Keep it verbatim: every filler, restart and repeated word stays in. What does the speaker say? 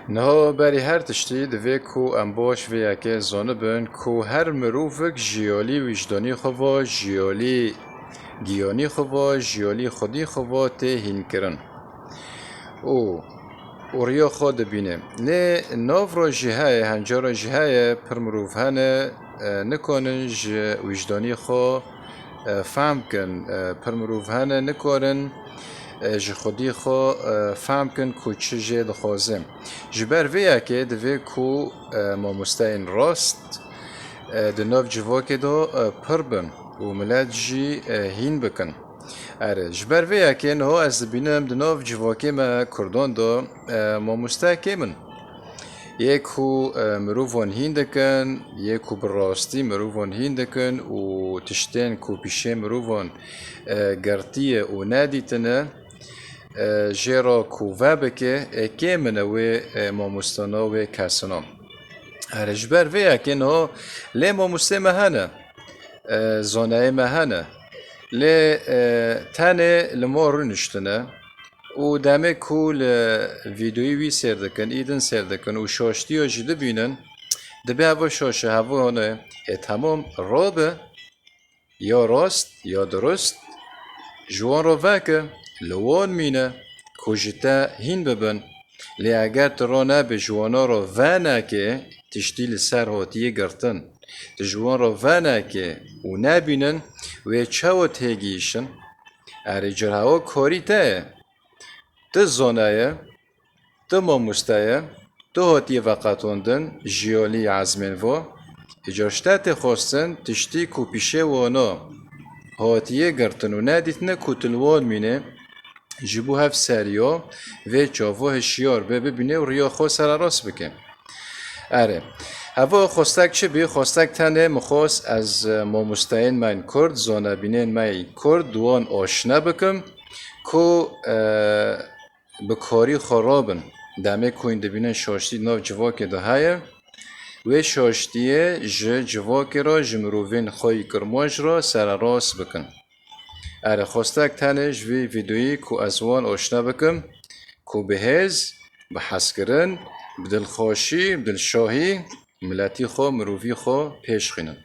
Niha berî her tiştî divê ku em baş vê yekê zanibin ku her mirovik ji alî wijdanî xwe ve, ji alî giyanî xwe ve, ji alî xwedî xwe ve tê hînkirin û û riya xwe dibîne. Lê nav re jî heye, henca re jî heye, pir mirov hene, e, nikarin ji wijdanî xwe, e, fehm kin. E, pir mirov hene, nikarin, e, ji xwedî xwe, e, fehm kin ku çi jê dixwaze. Ji ber vê yekê divê ku, e, mamosteyên rast, e, di nav civakê de, e, pir bin û milet jî, e, hîn bikin. Erê, ji ber vê yekê niha ez dibînim di nav civakê me Kurdan de, e, mamoste kêm in. Yê ku, e, mirovan hîn dikin, yê ku bi rastî mirovan hîn dikin û tiştên ku pîşê mirovan, e, girtiye û nedîtine, e, jê re ku vebike, e, kêm in e wê, e, mamostana wê kesina. Erê, ji ber vê yekê niha lê mamostê me hene, e, zoneyê me hene. Lê, e, tenê li mor rûniştine û demê ku li vîdeoyî wî sêr dikin, îdin sêr dikin û şaştiya jî dibînin, dibe heva şaş e, heva hone, ê temam rabe, ya rast, ya dirust, ji wan re veke, li wan mîne, ku ji te hîn bibin. Lê eger tu ronebê ji wana re venekê, tiştî li ser hatiye girtin, tu ji wan re venekê û nebînin, wê çawa têgihîşin? Erê, cir hewa karî te ye. Tu zana ye, tu mamoste ye, tu hatiye veqetandin ji alî ezmên vo, îcar ji te tê xwestin tiştî ku pîşê wana hatiye girtin û nedîtine ku tu li wan mîne, ji bo hevseriya vê çavu hişyar be, bibîne û riya xwe sererast bike. Erê, heva xwestek çi bî? Xwestek tenê min xwest ez, e, mamosteyên me yên Kurd, zonebînên me yên Kurd, di wan aşine bikim ku, e, bi karî xwe rabin. Demê ku hûn dibînin şaştî di nav civakê de heye, wê şaştiyê ji civakê re, ji mirovên xwe yî kirmanc re sererast bikin. Erê, xwestek tenê ji vî vîdeoyî ku ez wan aşine bikim, ku bi hêz, bi hezkirin, bi dilxweşî, bi dilşahî miletî xwe, mirovî xwe pêş xînin.